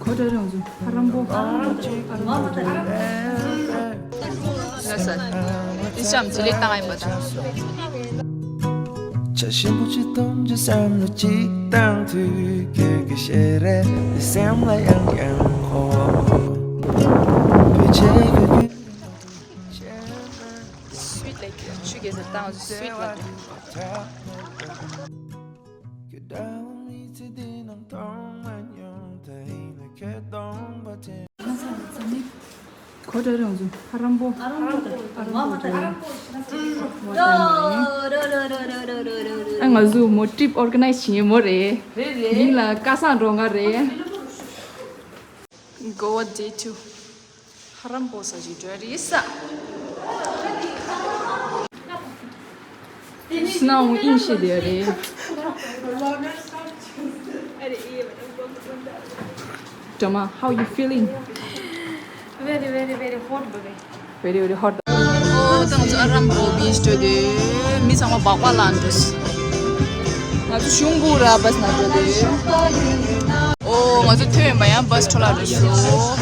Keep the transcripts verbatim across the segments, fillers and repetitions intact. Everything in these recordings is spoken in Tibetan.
ཁོ་ད་རང་ཚོ་ཧ་རམ་པོ། ཧ་རམ་པོ། ལགས་སོ། འདི་ཙམ་ཇི་ལེགས་བཏང་ཡིན་པ་དང་། བྱ་ཞིམ་པོ་ཅིག་གཏོང་རྒྱུ་བསམ་བློ་ཅིག་བཏང་དུས། ཁྱོད་ཀྱི་ཞལ་རས་འདི་སེམས་ལ་ཡང་ཡང་འོང་། བོད་ཆས་གི་རྒྱུད་Sweet like ཆུ་གེ་སར་བཏང་sweet like ཁོ་ད་རང་ཚོ་ཧ་རམ་པོ། ཧ་རམ་པོ། ཧ་རམ་པོ། ཨ་ང་ཚོ་མོ་trip organize བྱེད་མཁན་མོ་རེད། རེད་རེད། ཡིན་ལ་སྐལ་བཟང་འགྲོ་ང་རེད། Goa day two. ཧ་རམ་པོ་ས་ཞིག་འགྲོ་རེད་ས། སྣང་ཨིན་ཤེས་དེ་རེད། Drama, how you feeling? Very, very, very hot, baby. Very, very hot. ཨོ་ད་ང་ཚོ་ཨ་རམ་པོ་beach འགྲོ་དུས་མི་ཚང་མ་སྦག་སྦག་ལངས་འགྲོ། ང་ཚོ་གཞུང་གུ་ར་བྷས་ནང་འགྲོ་དུས། ཨོ་ང་ཚོ་ཐོན་པ་ཡང་བྷས་འཕྲོ་བརླག་འགྲོ་སོང་།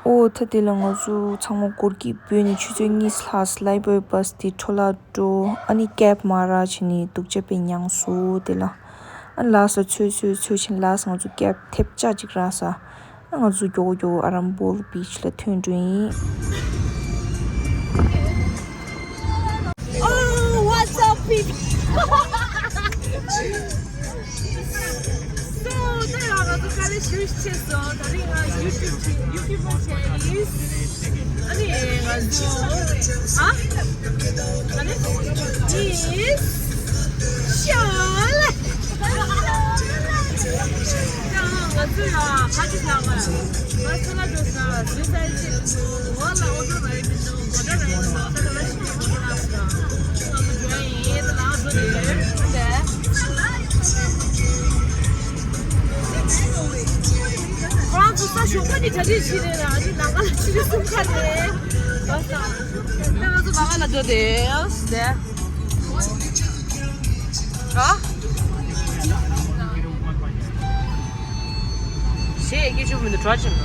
ཨོ་ད་དེ་ལ་ང་ཚོ་ཚང་མ་སྒོར་གྱི་བུད་ནས་ཆུ་ཚོད་གཉིས་ལྷག་ལའི་བྷོའི་བྷས་དེ་འཕྲོ་བརླག་འགྲོ། ཨ་ནི་ཀེབ་མ་རག་བྱས་ནས་སྡུག་ཅག་དཔེ་མྱངས་སོང་དེ་ལ། ཨ་ལགས་སོ་ཚོད་ཚོད་ཚོད་བྱས་ནས་ལགས་སོ་ང་ཚོ་ཀེབ་ཐེབས་ཆག་ཅིག་རག་ས། ང་ཚོ་མགྱོགས་མགྱོགས་ཨ་རམ་པོལ་བྷིཆ་ལ་ཐོན་འགྲོ་ཡིན། Oh, what's up, people? So, ད་ཡང་ང་ཚོ་དཀའ་ལས་ཞེ་པོ་ཅིག་བྱས་སོང་། ད་རིང་ང་YouTube YouTuber་བྱས་ཡིན། ཨ་ནི་ང་ཚོ་ཨ་ཨ་ནི་ཡིན། ཤོ་ལ། ང་ཚོ་ཡང་ཁ་ཅིག་ལ་ང་ཚོ་ལ་འགྲོ་ས་སུའི་སའི་ཆེད་དུ་ཝ་ལ་ཨོ་ཏོ་རེད་མི་འདུག་གོ་ད་རེད་མི་འདུག་ད་ག་ལ་ཤི་ཡོང་གི་ལ་ས་ང་ཚོ་འགྲོ་ཡ་ཡིན། ད་ལ་འགྲོ་དེ་ཡོད་དེ། ཁོ་རང་ཚོ་ས་ཞོགས་པ་ནས་གྲ་སྒྲིག་བྱས་རེད་ལ། ཨ་ནི་ནང་ཁ་ལ་ཕྱི་ནས་སུམ་ཁ་རེད། ད་ང་ཚོ་ནང་ཁ་ལ་འགྲོ་དེ་ཡོད་དེ། ཞེས་སྐད་ཆུ་མི་འདུག་གྲོགས་ཆེན་ནོ།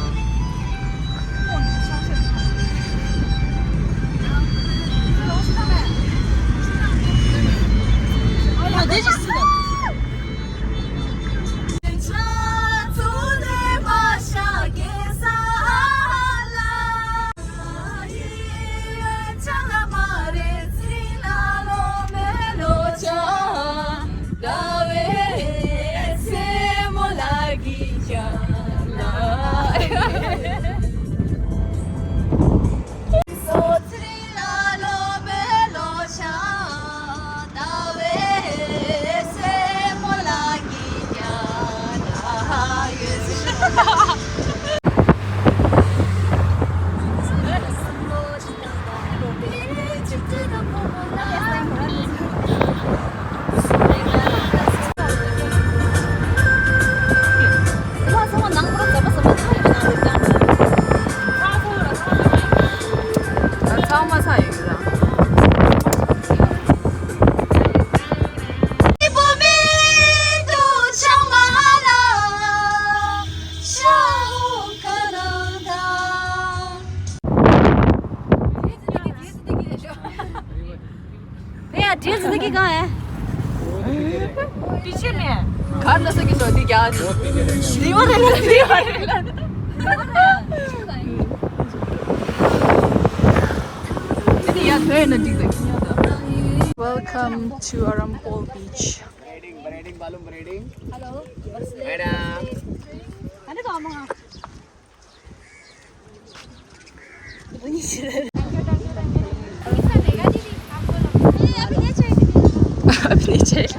ཚང་མ་ཚ་ཡོད་ར། དེ་ཡང་བྲེལ་ཟིན་གི་གང་ཡ། དེ་ཕྱིར་ནས། གར་ལ་ས་གི་སོ་དེ་རྒྱ་ནི། ལི་བ་རེ་ལ་ལི་བ་རེ་ལ། དེ་ནི་ཡ་ཐོས་ན་འགྲིག་ད་ཁྱི་ཉོ་ད། Welcome to Arampol Beach. Hello. Madam. अभी नहीं चाहिए। अभी नहीं चाहिए।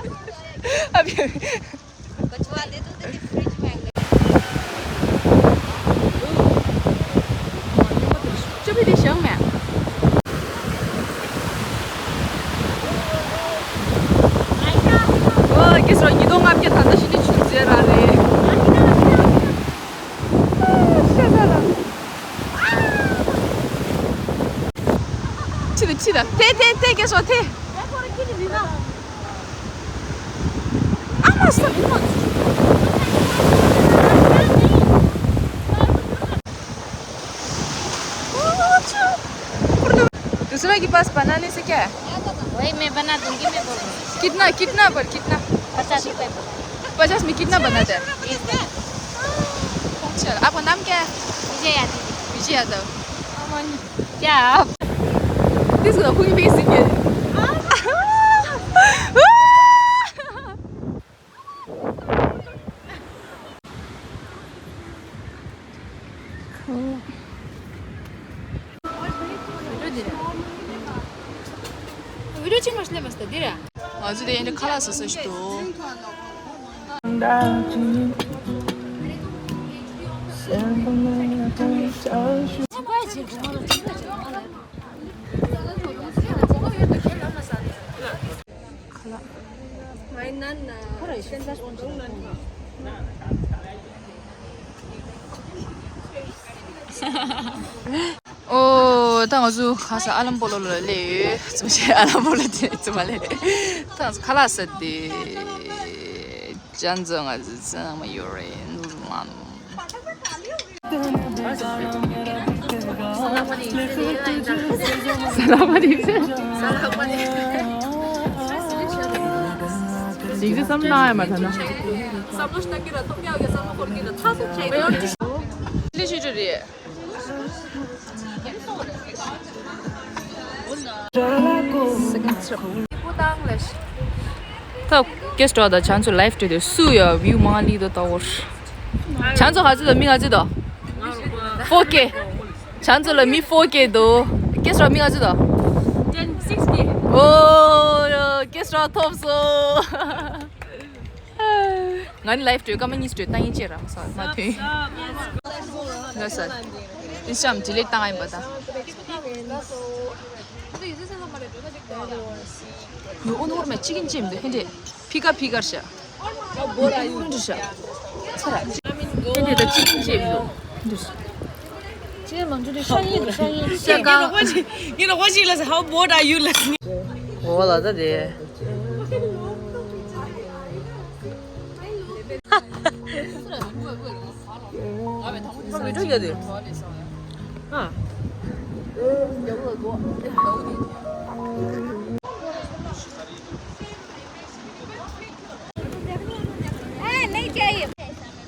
अभी कछुआ दे दो, तेरी फ्रिज में। चुप ही दे शंग में। ཨོ་ཀེ་སོ་ཉི་ལྡོང་ལྔ་བརྒྱ་ད་ལྟ་ཤི་ནི་ཆུ་རྫས་ར་རེད། ཕྱི་ལ་ཕྱི་ལ་ཐེ་ཐེ་ཐེ་ཀེ་སོ་ཐེ། ཨ་མ་ས་མི་མ། के पास बनाने से क्या है? वही मैं बना दूंगी, मैं बोल रही हूँ। कितना, कितना पर, कितना? पचास रुपए पर। पचास में कितना बनाते हैं? एक बार। चल, आपका नाम क्या है? विजय यादव। विजय यादव। क्या आप? This is a quick basic. ང་ཚོ་དེ་ཡིན་ན་ཁ་ལག་ཟ་ས་ཞིག་འདུག་ཁ་ལག་ཨོ། ད་ང་ཚོ་ག་ས་ཨ་ལམ་སྤོ་ལོ་ལ་སླེབས་ཡོད། ཙུམ་ཞིག་ཨ་ལམ་སྤོ་ལོ་དེ་ཙུམ་མ་སླེབས། ད་ང་ཚོ་ཁ་ལག་ཟ་དེ། ཅན་ཙང་ང་ཚོ་ཙང་མ་ཡོད་རེད། ནུ་ལ་ནུ། ད་ཀེ་སི་ཊི་དང་ཆང་ཚོ་ལའིབ་སྤྲོད་དེ་སུ་ཡ་བིའུ་མང་ལི་དོ་ལྟ་བོར། ཆང་ཚོ་ག་ཚོད་དོ། མི་ག་ཚོད་དོ། ཕོར་ཀེ། ཆང་ཚོ་ལ་མི་ཕོར་ཀེ་དོ། ཀེ་སི་ཊི་མི་ག་ཚོད་དོ། ཨོ། ཀེ་སི་ཊི་ཐོབ་སོང་། ང་ནི་ལའིབ་སྤྲོད་སྐར་མ་གཉིས་སྤྲོད་ལྟ་ཡིན་ཅེས་རང་ས་མ་ཐོན། ལ་ས། ཨིན་སི་ཊ་གྷ་རམ་ཌི་ལིཊ་བཏང་ཡིན་པ་ད། ཡོ་ཨོ་ནོར་མེ་ཅི་གིན་ཅེམ་དུ་ཧེ་འདྲེ་ཕི་ཀ་ཕི་ཀར་ཤ། ཧེ་འདྲེ་ཤ། ཚ་ར། ཧེ་འདྲེ་ད་ཅི་གིན་ཅེམ་དུ་ཧེ་འདྲེ་ཤ། ཅི་མང་ཇུ་དེ་ཤ་ཡིན་དུ་ཤ་ཡིན་ཤ་གང་། You know what she listen? How bored are you listening? ཨོ་ལ་ད་དེ། ཁམས་མི་འགྲོ་ཡ་དེ། ཨ། ए, नहीं चाहिए।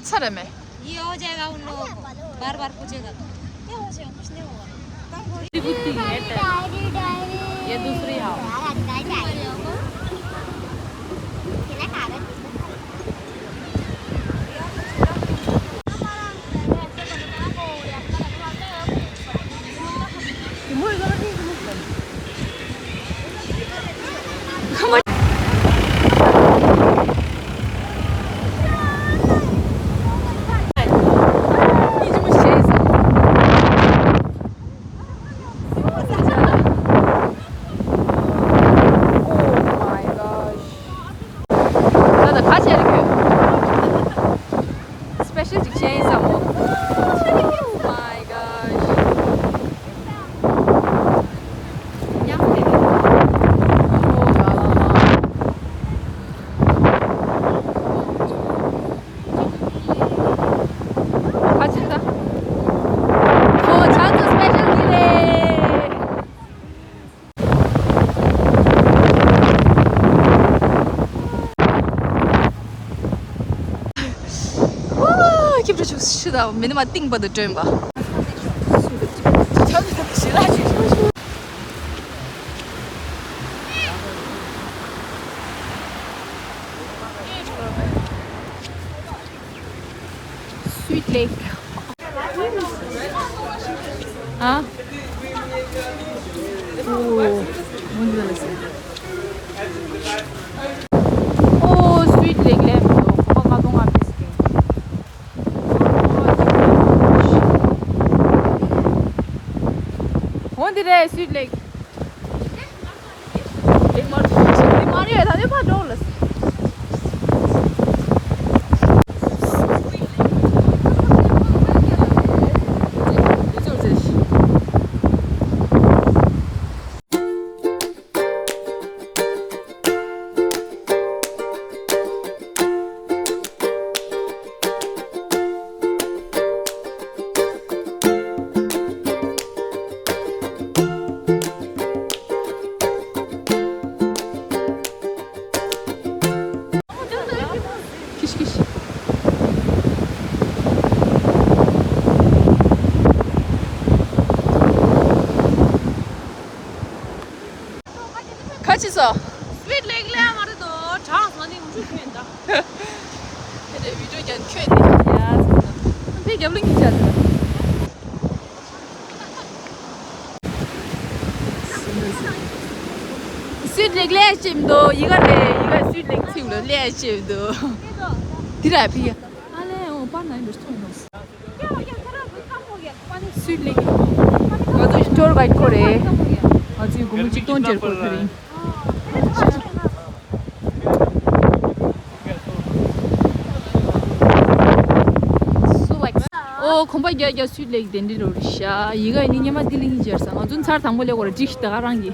ཚར་རེད་མེད། ये हो जाएगा उन लोगों को। बार बार पूछेगा तो। क्या हो जाएगा? कुछ नहीं होगा। ये दूसरी आओ। Oh my gosh. ད་ལྟ་ག་བྱས་རེད་ཁྱོད། སི་པེ་ཤལ་ཅིག་བྱས་ཡིན་བསམ་མོ། Oh my gosh. ཉམས་ཏེ། ཨོ་ག་ལ་ལ། ག་བྱས་ད། ཨོ་ཆང་ཚོ་སི་པེ་ཤལ་ཅིག་རེད། ཁྱིམ་དུ་ཆུ་ཆུ་དང་མི་ནི་མ་གཏིང་བར་དུ་བསྒྲོན་པ། Sweet Lake. ཨ། ཨོ། ཨོ། Sweet Lake ལབ་འདུག་ཁོ་པ་ལྔ་སྟོང་ལྔ་བརྒྱ་སྐྱེས། འོ་འདི་རེད། Sweet Lake. ཤི་ཤི། ཁ་ཆེ་སོ། སུའིཊ་ལེག་ལས་མ་རེད་དོ། གྲངས་སོང་ནི་མུ་ཆུ་ཁྱོད་ད། དེ་འདྲའི་བི་ཌིའོ་ཀྱང་ཁྱོད་དེ་ཡ། དེ་རྒྱབ་ལུང་གི་ཆ་དེ། སུའིཊ་ལེག་ལས་ཅེམ་དོ། ཡི་ག་རེ་ཡི་ག་སུའིཊ་ལེག་ཚིག་ལོ་ལས་ཅེམ་དོ། དེ་ར་ཕི་ཡ། ཨ་ལེ་འོ་པ་ན་འདིར་ཐོན་ནོ། སུའིཊ་ལེག་ང་ཚོ་ཊུར་གའིཌ་ཁོ་རེད། ང་ཚོས་སྒོར་མོ་གཅིག་སྟོང་སྟེར་ཁོ་ཁ་རིང་། སུ་ལེག་ཨོ་གོམ་པ་རྒྱག་རྒྱག་སུའིཊ་ལེག་དེ་འདྲི་རོ་རི་ཤ། ཡི་ག་ནི་ཉི་མ་དེ་ལེག་ཡིན་ཅེར་ས། ང་ཚོ་ཚར་དང་པོ་ལེག་གོ་རེ་འགྲིག་ཤི་ད་ག་རང་གི།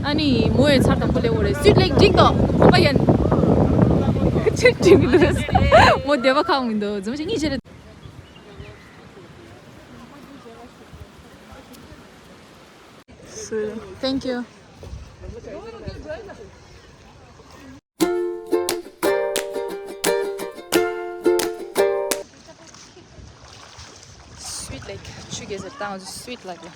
ཨ་ནི་མོ་ཡི་ཚར་དང་པོ་ལེག་གོ་རེ་སུའིཊ་ལེག་འགྲིག་ཏོ། གོམ་པ་ཡན་ཆེ་འགྲིག་མི་འདུག་མོ་བདེ་བ་ཁག་མི་འདུག་འཛུམ་ཞིག་གཉིས་བྱེད་རེ། Thank you. སུའིཊ་ལེག་ཆུ་གེ་ཟེར་བཏང་སུའིཊ་ལེག་ལ།